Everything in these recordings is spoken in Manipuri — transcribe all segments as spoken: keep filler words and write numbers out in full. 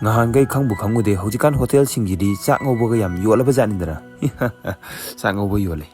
ꯉꯍꯥꯟꯈꯩ ꯈꯪꯕꯨ ꯈꯪꯉꯨꯗꯦ, ꯍꯧꯖꯤꯛꯀꯥꯟ ꯍꯣꯇꯦꯜꯁꯤꯡꯁꯤꯗꯤ ꯆꯥꯛ ꯉꯧꯕꯒ ꯌꯥꯝ ꯌꯣꯜꯂꯕ ꯖꯥꯠꯅꯤꯗꯅ꯫ ꯆꯥꯛ ꯉꯧꯕ ꯌꯣꯜꯂꯦ꯫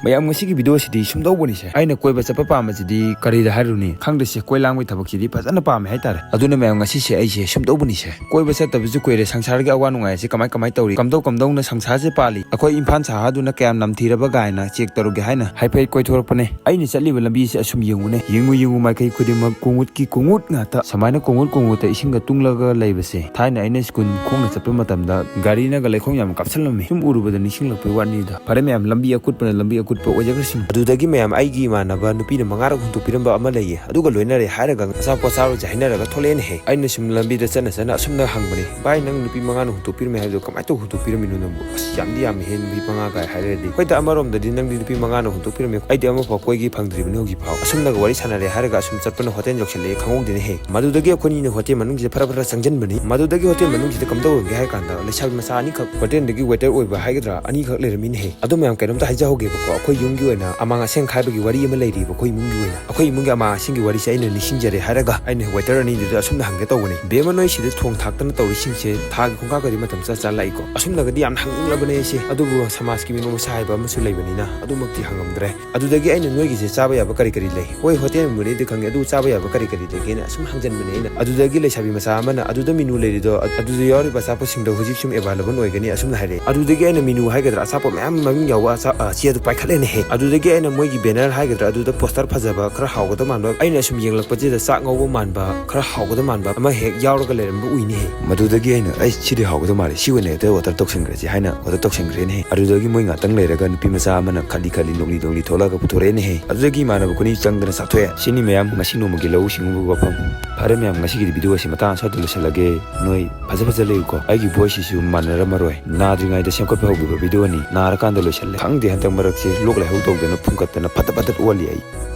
ꯃꯌꯥꯝ, ꯉꯁꯤꯒꯤ ꯚꯤꯗꯤꯑꯣꯁꯤꯗꯤ ꯁꯨꯝꯗꯧꯕꯅꯤꯁꯦ꯫ ꯑꯩꯅ ꯀꯣꯏꯕ ꯆꯠꯄ ꯄꯥꯝꯕꯁꯤꯗꯤ ꯀꯔꯤꯗ ꯍꯥꯏꯔꯨꯅꯤ? ꯈꯪꯗꯦꯁꯦ, ꯀꯣꯏ ꯂꯥꯡꯕꯒꯤ ꯊꯕꯛꯁꯤꯗꯤ ꯐꯖꯅ ꯄꯥꯝꯃꯦ ꯍꯥꯏꯇꯥꯔꯦ꯫ ꯑꯗꯨꯅ ꯃꯌꯥꯝ, ꯉꯁꯤꯁꯦ ꯑꯩꯁꯦ ꯁꯨꯝꯗꯧꯕꯅꯤꯁꯦ꯫ ꯀꯣꯏꯕ ꯆꯠꯇꯕꯁꯨ ꯀꯨꯏꯔꯦ, ꯁꯪꯁꯥꯔꯒꯤ ꯑꯋꯥ ꯅꯨꯡꯉꯥꯏꯁꯦ ꯀꯃꯥꯏ ꯀꯃꯥꯏ ꯇꯧꯔꯤ, ꯀꯝꯗꯧ ꯀꯝꯗꯧꯅ ꯁꯪꯁꯥꯔꯁꯦ ꯄꯥꯜꯂꯤ, ꯑꯩꯈꯣꯏ ꯏꯝꯐꯥꯜ ꯁꯍꯔꯗꯨꯅ ꯀꯌꯥꯝ ꯅꯝꯊꯤꯔꯕ ꯀꯥꯏꯅ ꯆꯦꯛ ꯇꯧꯔꯨꯒꯦ ꯍꯥꯏꯅ ꯍꯥꯏꯐꯦꯠ ꯀꯣꯏꯊꯣꯔꯛꯄꯅꯦ꯫ ꯑꯩꯅ ꯆꯠꯂꯤꯕ ꯂꯝꯕꯤꯁꯦ ꯑꯁꯨꯝ ꯌꯦꯡꯉꯨꯅꯦ, ꯌꯦꯡꯉꯨ ꯌꯦꯡꯉꯨ, ꯃꯥꯏꯀꯩ ꯈꯨꯗꯤꯡꯃꯛ ꯀꯣꯡꯎꯠꯀꯤ ꯀꯣꯡꯎꯠ ꯉꯥꯛꯇ꯫ ꯁꯨꯃꯥꯏꯅ ꯀꯣꯡꯎꯠ ꯀꯣꯡꯎꯠꯇ ꯏꯁꯤꯡꯒ ꯇꯨꯡꯂꯒ ꯂꯩꯕꯁꯦ, ꯊꯥꯏꯅ ꯑꯩꯅ ꯁ꯭ꯀꯨꯜ ꯈꯣꯡꯅ ꯆꯠꯄ ꯃꯇꯝꯗ ꯒꯥꯔꯤꯅꯒ ꯂꯩꯈꯣꯝ ꯌꯥꯝ ꯀꯥꯞꯁꯜꯂꯝꯃꯤ꯫ ꯁꯨꯝ ꯎꯔꯨꯕꯗ ꯅꯤꯡꯁꯤꯡꯂꯛꯄꯩ ꯋꯥꯅꯤꯗ꯫ ꯐꯔꯦ ꯃꯌꯥꯝ, ꯂꯝꯕꯤ ꯑꯀꯨꯠꯄꯅ ꯂꯝꯕꯤ ꯑꯀꯨꯠꯄ ꯑꯣꯏꯖꯈ꯭ꯔꯁꯅꯨ꯫ ꯑꯗꯨꯗꯒꯤ ꯃꯌꯥꯝ, ꯑꯩꯒꯤ ꯏꯃꯥꯟꯅꯕ ꯅꯨꯄꯤꯅ ꯃꯉꯥꯔꯛ ꯍꯨꯟꯗꯣꯛꯄꯤꯔꯝꯕ ꯑꯃ ꯂꯩꯌꯦ, ꯑꯗꯨꯒ ꯂꯣꯏꯅꯔꯦ ꯍꯥꯏꯔꯒ ꯑꯆꯥꯄꯣꯠ ꯆꯥꯔꯨꯁꯦ ꯍꯥꯏꯅꯔꯒ ꯊꯣꯛꯂꯛꯑꯦꯅꯦꯍꯦ꯫ ꯑꯩꯅ ꯁꯨꯝ ꯂꯝꯕꯤꯗ ꯆꯠꯅ ꯆꯠꯅ ꯑꯁꯨꯝꯅ ꯍꯪꯕꯅꯦ, "ꯚꯥꯏ, ꯅꯪ ꯅꯨꯄꯤ ꯃꯉꯥꯅ ꯍꯨꯟꯗꯣꯛꯄꯤꯔꯝꯃꯦ ꯍꯥꯏꯕꯗꯣ ꯀꯃꯥꯏꯅ ꯇꯧ ꯍꯨꯟꯗꯣꯛꯄꯤꯔꯝꯃꯤꯅꯣ ꯅꯪꯕꯨ? ꯑꯁ, ꯌꯥꯝꯗꯤ ꯌꯥꯝꯃꯤꯍꯦ, ꯅꯨꯄꯤ ꯃꯉꯥ ꯀꯥꯏ ꯍꯥꯏꯔꯗꯤ꯫ ꯍꯣꯏꯗ, ꯑꯃꯔꯣꯝꯗꯗꯤ ꯅꯪꯗꯤ ꯅꯨꯄꯤ ꯃꯉꯥꯅ ꯍꯨꯟꯗꯣꯛꯄꯤꯔꯝꯃꯦ, ꯑꯩꯗꯤ ꯑꯃꯐꯥꯎ ꯀꯣꯏꯒꯦ ꯐꯪꯗ꯭ꯔꯤꯕꯅꯤ ꯍꯧꯖꯤꯛꯐꯥꯎ꯫" ꯑꯁꯨꯝꯅꯒ ꯋꯥꯔꯤ ꯁꯥꯟꯅꯔꯦ ꯍꯥꯏꯔꯒ ꯑꯁꯨꯝ ꯆꯠꯄꯅ ꯍꯣꯇꯦꯜ ꯌꯧꯁꯜꯂꯛꯑꯦ ꯈꯪꯍꯧꯗꯦꯅꯦꯍꯦ꯫ ꯃꯗꯨꯗꯒꯤ ꯑꯩꯈꯣꯏꯅꯤꯅ ꯍꯣꯇꯦꯜ ꯃꯅꯨꯡꯁꯤꯗ ꯐꯔ ꯐꯔ ꯆꯪꯁꯤꯟꯕꯅꯤ꯫ ꯃꯗꯨꯗꯒꯤ ꯍꯣꯇꯦꯜ ꯃꯅꯨꯡꯁꯤꯗ ꯀꯝꯗꯧꯔꯝꯒꯦ ꯍꯥꯏ ꯀꯥꯟꯗ, ꯂꯩꯁꯥꯕꯤ ꯃꯆꯥ ꯑꯅꯤꯈꯛ, ꯍꯣꯇꯦꯜꯗꯒꯤ ꯋꯦꯇꯔ ꯑꯣꯏꯕ ꯍꯥꯏꯒꯗ꯭ꯔꯥ, ꯑꯅꯤꯈꯛ ꯂꯩꯔꯝꯃꯤꯅꯦꯍꯦ꯫ ꯑꯗꯣ ꯃꯌꯥꯝ, ꯀꯩꯅꯣꯝꯇ ꯍꯥꯏꯖꯍꯧꯒꯦꯕꯀꯣ, ꯑꯩꯈꯣꯏ ꯌꯨꯝꯒꯤ ꯑꯣꯏꯅ ꯑꯃꯥꯡ ꯑꯁꯦꯡ ꯈꯥꯏꯕꯒꯤ ꯋꯥꯔꯤ ꯑꯃ ꯂꯩꯔꯤꯕ ꯑꯩꯈꯣꯏ ꯏꯃꯨꯡꯒꯤ ꯑꯣꯏꯅ꯫ ꯑꯩꯈꯣꯏ ꯏꯃꯨꯡꯒꯤ ꯑꯃꯥꯡ ꯑꯁꯦꯡꯒꯤ ꯋꯥꯔꯤꯁꯦ ꯑꯩꯅ ꯅꯤꯡꯁꯤꯡꯖꯔꯦ ꯍꯥꯏꯔꯒ ꯑꯩꯅ ꯋꯦꯇꯔ ꯑꯅꯤꯗꯨꯗ ꯑꯁꯨꯝꯅ ꯍꯪꯒꯦ ꯇꯧꯕꯅꯤ, "ꯕꯦꯝꯃ, ꯅꯣꯏ ꯁꯤꯗ ꯊꯣꯡ ꯊꯥꯛꯇꯅ ꯇꯧꯔꯤꯁꯤꯡꯁꯦ ꯊꯥꯒꯤ ꯈꯣꯡꯀꯥꯞꯀꯗꯤ ꯃꯇꯝ ꯆꯥ ꯆꯥ ꯂꯥꯛꯏꯀꯣ?" ꯑꯁꯨꯝꯅꯒꯗꯤ ꯌꯥꯝꯅ ꯍꯪꯅꯤꯡꯂꯕꯅꯦ ꯑꯩꯁꯦ, ꯑꯗꯨꯕꯨ ꯁꯃꯥꯖꯀꯤ ꯃꯤꯅꯣꯛ ꯃꯩꯁꯥ ꯍꯥꯏꯕ ꯑꯃꯁꯨ ꯂꯩꯕꯅꯤꯅ ꯑꯗꯨꯃꯛꯇꯤ ꯍꯪꯉꯝꯗ꯭ꯔꯦ꯫ ꯑꯗꯨꯗꯒꯤ ꯑꯩꯅ, "ꯅꯣꯏꯒꯤꯁꯦ ꯆꯥꯕ ꯌꯥꯕ ꯀꯔꯤ ꯀꯔꯤ ꯂꯩ?" "ꯍꯣꯏ, ꯍꯣꯇꯦꯜ ꯃꯨꯔꯦꯗꯤ ꯈꯪꯉꯦ, ꯑꯗꯨ ꯆꯥꯕ ꯌꯥꯕ ꯀꯔꯤ ꯀꯔꯤ ꯂꯩꯒꯦꯅ?" ꯑꯁꯨꯝ ꯍꯪꯖꯟꯕꯅꯦ ꯑꯩꯅ꯫ ꯑꯗꯨꯗꯒꯤ ꯂꯩꯁꯥꯕꯤ ꯃꯆꯥ ꯑꯃꯅ, "ꯑꯗꯨꯗ ꯃꯤꯅꯨ ꯂꯩꯔꯤꯗꯣ, ꯑ-, ꯑꯗꯨꯗ ꯌꯥꯎꯔꯤꯕ ꯑꯆꯥꯄꯣꯠꯁꯤꯡꯗꯣ ꯍꯧꯖꯤꯛ ꯁꯨꯝ ꯑꯦꯕꯥꯏꯂꯦꯕꯜ ꯑꯣꯏꯒꯅꯤ," ꯑꯁꯨꯝꯅ ꯍꯥꯏꯔꯛꯑꯦ꯫ ꯑꯗꯨꯗꯒꯤ ꯑꯩꯅ ꯃꯤꯅꯨ ꯍꯥꯏꯒꯗ꯭ꯔꯥ, ꯑꯆꯥꯄꯣꯠ ꯃꯌꯥꯝ ꯃꯃꯤꯡ ꯌꯥꯎꯕ ꯑꯆꯥ-, ꯑ, ꯆꯦ ꯑꯗꯨ ꯄꯥꯏꯈꯠꯂꯦꯅꯦꯍꯦ꯫ ꯑꯗꯨꯗꯒꯤ ꯑꯩꯅ ꯃꯣꯏꯒꯤ ꯕꯦꯅꯔ ꯍꯥꯏꯒꯗ꯭ꯔꯥ, ꯑꯗꯨꯗ ꯄꯣꯁꯇꯔ ꯐꯖꯕ, ꯈꯔ ꯍꯥꯎꯒꯗꯕ ꯃꯥꯟꯕ, ꯑꯩꯅ ꯁꯨꯝ ꯌꯦꯡꯂꯛꯄꯁꯤꯗ ꯆꯥꯛ ꯉꯧꯕ ꯃꯥꯟꯕ, ꯈꯔ ꯍꯥꯎꯒꯗꯕ ꯃꯥꯟꯕ ꯑꯃ ꯍꯦꯛ ꯌꯥꯎꯔꯒ ꯂꯩꯔꯝꯕ ꯎꯏꯅꯦꯍꯦ꯫ ꯃꯗꯨꯗꯒꯤ ꯑꯩꯅ, "ꯑꯩ ꯁꯤꯗꯤ ꯍꯥꯎꯒꯗꯕ ꯃꯥꯜꯂꯦ, ꯁꯤ ꯑꯣꯏꯅ ꯍꯦꯛꯇ ꯑꯣꯔꯗꯔ ꯇꯧꯁꯟꯈ꯭ꯔꯁꯤ" ꯍꯥꯏꯅ ꯑꯣꯔꯗꯔ ꯇꯧꯁꯟꯈ꯭ꯔꯦꯅꯦꯍꯦ꯫ ꯑꯗꯨꯗꯒꯤ ꯃꯣꯏ ꯉꯥꯛꯇꯪ ꯂꯩꯔꯒ ꯅꯨꯄꯤ ꯃꯆꯥ ꯑꯃꯅ ꯈꯜꯂꯤ ꯈꯜꯂꯤ, ꯅꯣꯛꯂꯤ ꯅꯣꯛꯂꯤ ꯊꯣꯛꯂꯛꯑꯒ ꯄꯨꯊꯣꯔꯛꯑꯦꯅꯦꯍꯦ꯫ ꯑꯗꯨꯗꯒꯤ ꯏꯃꯥꯟꯅꯕ ꯑꯩꯈꯣꯏꯅꯤ ꯆꯪꯗꯅ ꯆꯥꯊꯣꯛꯑꯦ꯫ ꯁꯤꯅꯤ ꯃꯌꯥꯝ ꯉꯁꯤ ꯅꯣꯡꯃꯒꯤ ꯂꯧꯎ ꯁꯤꯡꯎꯕꯒꯤ ꯋꯥꯐꯝ꯫ ꯐꯔꯦ ꯃꯌꯥꯝ, ꯉꯁꯤꯒꯤꯗꯤ ꯚꯤꯗꯤꯑꯣ ꯑꯁꯤ ꯃꯇꯥꯡ ꯑꯁ꯭ꯋꯥꯏꯗ ꯂꯣꯏꯁꯤꯜꯂꯒꯦ꯫ ꯅꯣꯏ ꯐꯖ ꯐꯖ ꯂꯩꯌꯨꯀꯣ꯫ ꯑꯩꯒꯤ ꯚꯣꯏꯁꯁꯤꯁꯨ ꯃꯥꯟꯅꯔꯝꯃꯔꯣꯏ꯫ ꯅꯥꯗ꯭ꯔꯤꯉꯩꯗ ꯁꯦꯝꯒꯠꯄ ꯍꯧꯈꯤꯕ ꯚꯤꯗꯤꯑꯣꯅꯤ꯫ ꯅꯥꯔꯀꯥꯟꯗ ꯂꯣꯏꯁꯤꯜꯂꯦ꯫ ꯈꯪꯗꯦ, ꯍꯟꯗꯛ ꯃꯔꯛꯁꯦ ꯂꯣꯛ ꯂꯥꯏꯍꯧ ꯇꯧꯗꯅ ꯐꯨꯡꯀꯠꯇꯅ ꯐꯠꯇ ꯐꯠꯇ ꯑꯣꯜꯂꯤ ꯑꯩ꯫